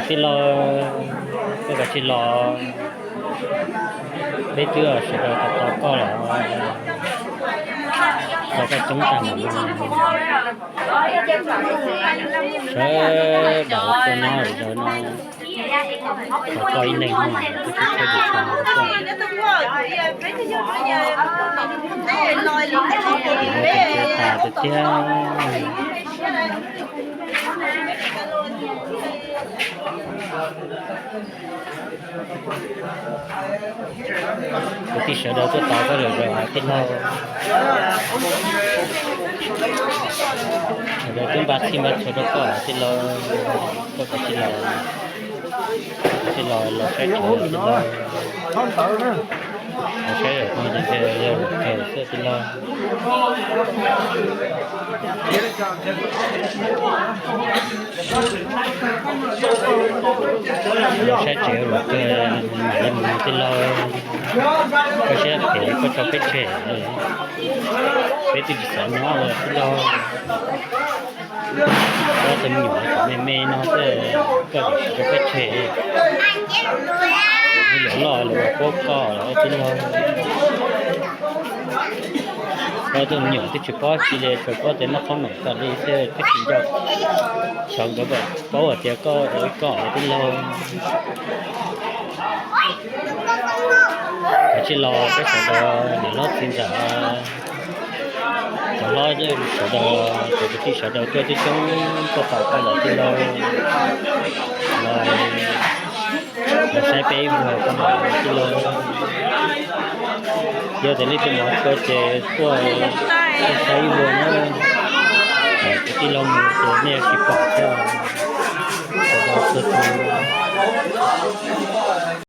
Tij laug, koj kav tsij los, peb twb sawv daws tos tos koj lawm, tos koj coob tag npaum no. Sawv daws tuaj nyob lawm no, tos koj ib leeg no, koj tsis tshua tsis tshua no koj. Tos tas tiag tiag. Kwv tij sawv daws tuaj tos koj lawm os tij laug. Sawv daws twb npaj txhij npaj txhua rau koj tij laug, koj kav tsij los, kav tsij los, los saib tsev tij laug. Los saib lawm no ces yog luam kawg xwb tij laug. Los saib tsev luam kawg, mam li mus tij laug. Koj siab phem koj tso peb tseg, peb twb tsis xav nyob lawm tij laug. Koj tus me nyuam tseem me me no xwb, koj tsis tso peb tseg. Lawv loj lawv ua paub koj lawm tij laug. Koj tus me nyuam twb tsis paub tsi li, tsuas paub tias noj qhob noom tas li xwb, twb tsis nco. Xyov nkawd puas paub hais tias koj ua ib koj tij laug. Kav tsij los peb sawv daws niam hlob txiv ntxawm, cov hlob sawv daws, cov kwv tij sawv daws tuaj coob coob tuaj tos koj lawm tij laug. Los, los saib peb ib vuag koj mam tij laug. Yog tias leej twg mov tshuav ces tuaj, tuaj saib ib vuag na. Kwv tij laug mus ces nej yuav tsis pom thiab. Sawv daws txhua tus.